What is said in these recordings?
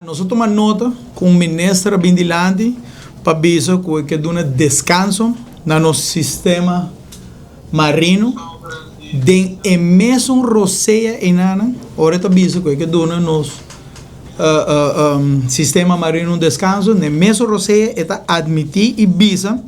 Nos a tuma nota ku un minister a bin dilanti pa bisa ku e ke duna deskanso na nos sistema marino den e mesun rosea einanan. Ora e ta bisa ku e ke duna nos sistema marino un deskanso, den e mesun rosea e ta admití i bisa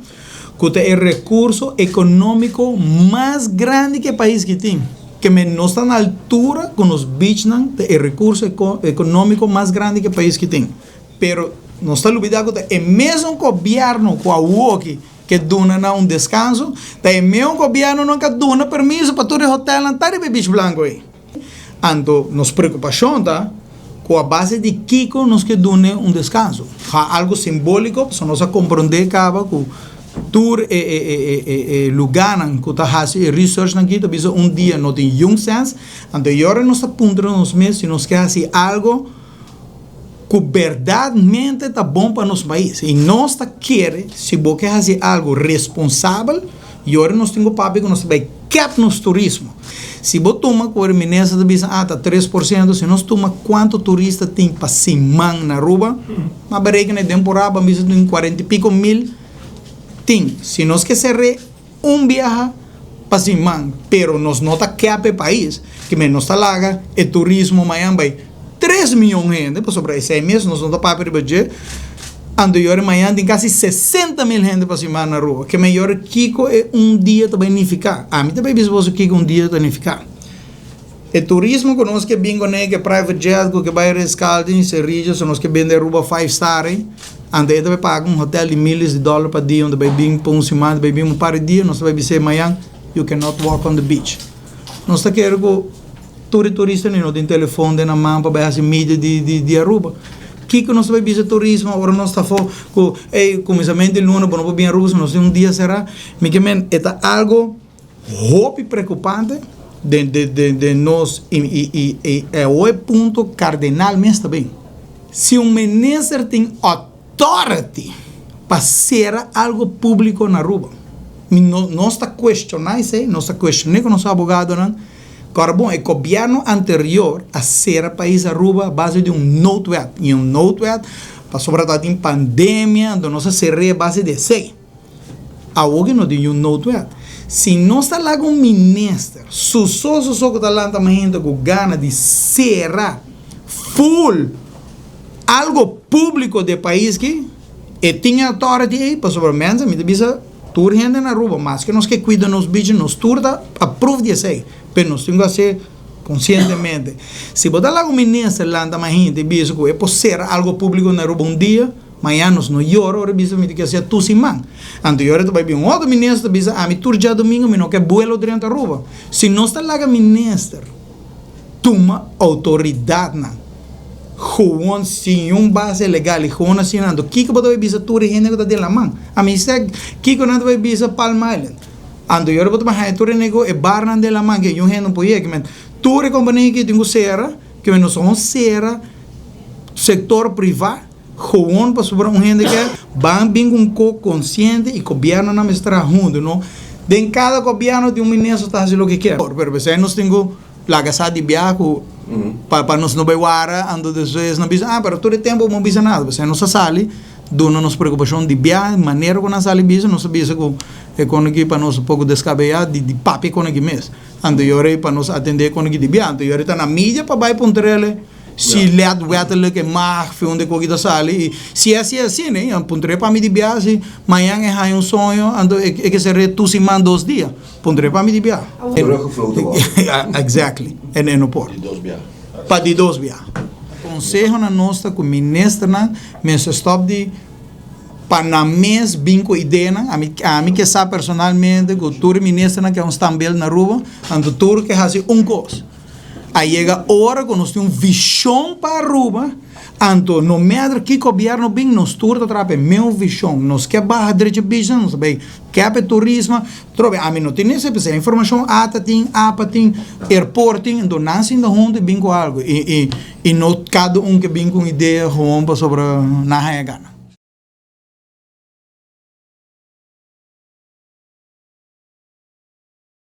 ku ta e rekurso ekonómiko mas grandi ku e pais ki tin. Ke men nos ta na altura ku nos beachnan ta e rekurso ekonómiko mas grandi ku e pais ki tin. Pero nos ta lubidá ku ta e mesun gobièrnu ku awoki ke duna nan un deskanso, ta e meun gobièrnunan ku a duna permiso pa tur e hotèlnan ta riba e beach blanku ei. Anto nos preokupashon ta ku a base di kiko nos ke dun'e un deskanso. Ha algu simbóliko pasobra nos a komprondé kaba ku tur e e lugánan ku ta hasi e researchnan aki ta bisa un dia no tin yun sèns. Anto e ora nos ta puntra nos mes si nos ke hasi algu ku bèrdatmente ta bon pa nos pais. I nos ta kere si bo ke hasi algu responsabel i ora nos tin ku papia ku nos ta bai kèp nos turismo. Si bo tuma ku e minister ta bisa ah ta 3%, si nos tuma kuantu turista tin pa siman na Aruba, a berekena e temporada ban bisa tin kuarenta i piko mil tin. Si nos ke ser'é un biaha pa siman, pero nos no ta kèp e pais, ke men nos ta laga e turismo mañan bai 3 miyon hende, pasobra esei mes nos no ta papia riba dje, anto yora mañan tin kasi 60 mil hende pa siman na Aruba. Ke men yora kiko e un dia ta bai nifiká? Ami ta bai bisa boso kiko un dia ta nifiká. E turismo ku nos ke bin kuné, ke private jet ku ke bai Ritz-Carlton i St. Regis, nos ke bende Aruba five star ei, anto e ta bai paga un hotel di miles di dòler pa dia, un ta bai bin pa un siman, ta bai bin un par di dia, nos ta bai bis'é mañan, you cannot walk on the beach. Nos ta kere ku tur e turistanan no tin telefon den nan man pa bai hasi media di Aruba. Kiko nos ta bai bisa turismo ora nos ta afó ku ey kuminsamentu di luna bo no por bin Aruba si nos tin un dia será? Mi ke men e ta algo hopi preokupante den nos i e punto kardenal mes ta bin. Si un minister tin authority pa sera algo públiko na Aruba, mi no nos ta kuestioná esei, nos ta kuestion'é ku nos abogadonan. Kòrda bon, e gobièrnu anterior a sera pais Aruba a base di un noodwet. I un noodwet pasobra tabatin pandemia, anto nos a ser'é a base di esei. Awor ke no tin un noodwet. Si nos ta laga un minister su so su so ku ta lanta mainta ku gana di sera full algo públiko di e pais aki, e tin e authority ei pasobra mensen mi ta bisa tur hende na Aruba maske nos ke kuida nos bichi nos tur ta approve di esei pero nos tin ku hasié konsientemente. Si bo ta laga un minister lanta mainta i bisa ku e por sera algo públiko na Aruba un dia, Mañan nos no yora ora bisa mi ta ke hacia tur siman. Anto yora ta bai bin un otro minister ta bisa ami tur djadomingo mi no ke buelo drenta Aruba. Si nos ta laga minister tuma autoridadnan gewoon sin un base legal y gewoon asina anto kiko bo ta bai bisa tur e hende ku ta den laman? Ami sa kiko nan ta bai bisa Palm Island. Anto yora bo ta bai haña tur e nego e barnan den laman ke yun hende no por yega. Tur e kompania aki tin ku sera, ke nos a sera sektor priva. Gewoon pasobra un hende ke ban bin ku un kok konsiente i gobièrnunan mester traha huntu, no? Den kada gobièrnu tin un minister ta hasi loke kier. Pero p'esei nos tin ku laga sa di biaha ku pa pa nos no bai wara anto despues nan bisa, ah pero tur e tempu bo no bisa nada. P'esei nos a sali duna nos preokupashon di biaha, manera ku nan sali bisa nos a bisa ku e kon aki pa nos un poko deskabeyá di di papia kon aki mes. Anto yora ei pa nos atendé kon aki di biaha. Anto yora ei ta na media pa bai puntr'el. Si let wettelijk e mag fi unda e koki ta sali i si e hasi asina e puntr'é pa mi di bia si mañan e haña un soño anto e ke ser'é tur siman 2 dia puntr'é pa mi di bia. Teruggefloten worden. Exactly en e no por. Di dos bia. Pa di dos bia. Konseho na nos ta ku ministernan mester stòp di pa nan mes bin ku ideanan ami ke sa personalmente ku tur e ministernan ke un standbeeld na Aruba anto tur ke hasi un kos. A yega ora ku nos tin un vishon pa Aruba, anto no matter ki gobièrnu bin, nos tur ta traha pa e meun vishon. Nos ke baha drecha business, nos ta bay kep e turismo. Trobe, ami no tin esei, p'esei informashon ata tin, apa tin, airport tin, anto nan sinta huntu i bin ku algu. I i no kada un ke bin ku un idea gewoon pasobra nan haña gana.